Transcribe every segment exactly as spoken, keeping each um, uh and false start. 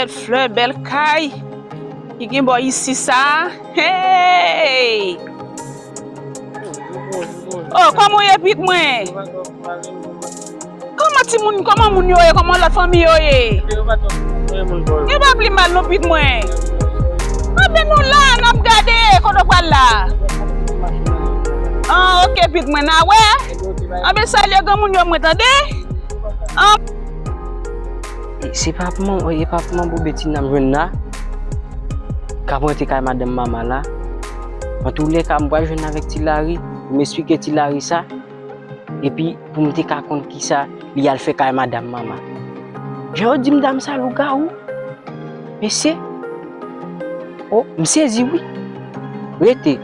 Bèl flè, bèl kay ki gen bò isi sa. Hey! Oh, kòman w ye, pitit mwen? Kòman timoun, kòman moun yo ye? Kòman lòt fanmi yo ye? Yo pa twò, gen pa pli mal non, pitit mwen. Anben nou la, n ap gade kote w pral la. Ah, ok, pitit mwen, n a wè. Anben salye granmoun yo mwen tande. Ah. E, se pa pou manman, e pa pou manman Betina m jwenn la. K ap rantre kay madanm Mama la. Antoulèka, m pral jwenn avèk Ti Lari, pou m esplike Ti Lari sa. Epi, pou m te ka konn kisa li al fè kay madanm Mama. Jan yo di m dam sa lougawou. Mesye. Oh, m sezi wi. Rete.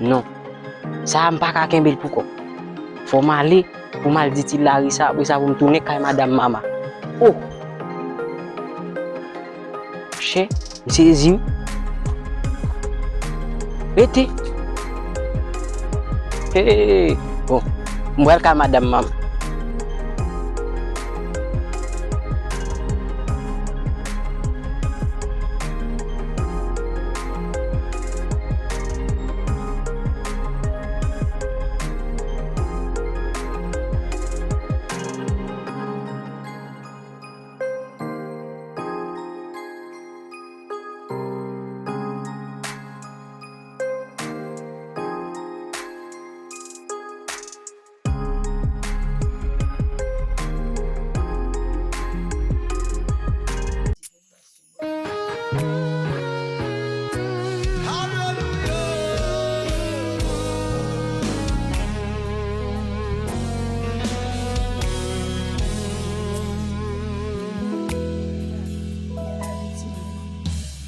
Non. Sa a, m pa ka kenbe l pou kò m. Fò m ale pou m al di Ti Lari sa, apre sa pou m tounen kay madanm Mama. Oh! Chè, m sezi wi. Rete. Hey! Bon, m pral kay madanm Mama.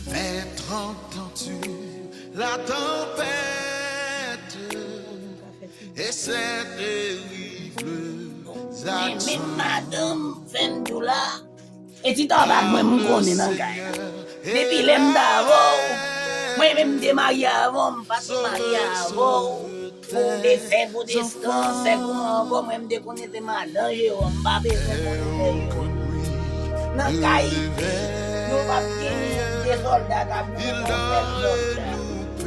Vingt, trente ans durent la tempête et ces terribles actions. Men, men madanm, fè m di w la, e ti tabak mwen, m konnen nan kay la. Depi lè m t avè w, mwen menm m te marye avan, m pa t marye avè w. Pou w te fè pwotestan, fè kouman ankò, mwen m te konnen se madan Jewòm, m pa bezwen konnen fè Jewòm. Nan kay, nou p ap gen de sòlda k ap viv, yon sèl sòlda.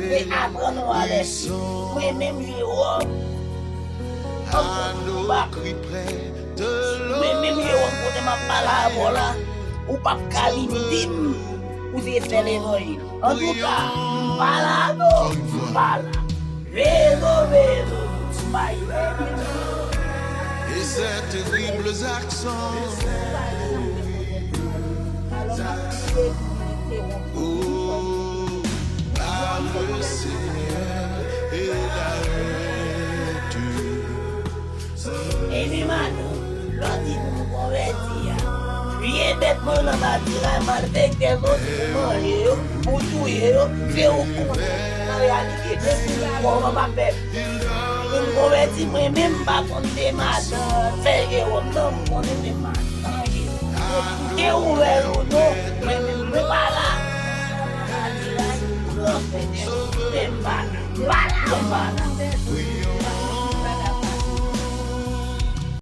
E aprann ou alèsi. Mwen menm Jewòm, ann koute w bak. Mwen menm Jewòm, kote m ap pale avè w la, ou p ap ka vin di m ou se sèl evanjil. Antouka, m pa la non, m pa la. Velo, velo, bay. Et ces terribles actions. Oh, par le Seigneur et l'arrêt. Ebyen madanm, lè w di pou m konvèti a, vye bèt mwen nan batiray malfektè soti pou manje yo, pou touye yo, se ou k konnen. Nan reyalite, depi lè kòman m ap fè pou m konvèti, mwen menm m pa konn de madan fè Jewòm non, m konnen de madan Jewòm. Te ouvè yo non, mwen menm mwen pa la. Batiray, transfè tèt, men m pa la. M pa la, m pa la.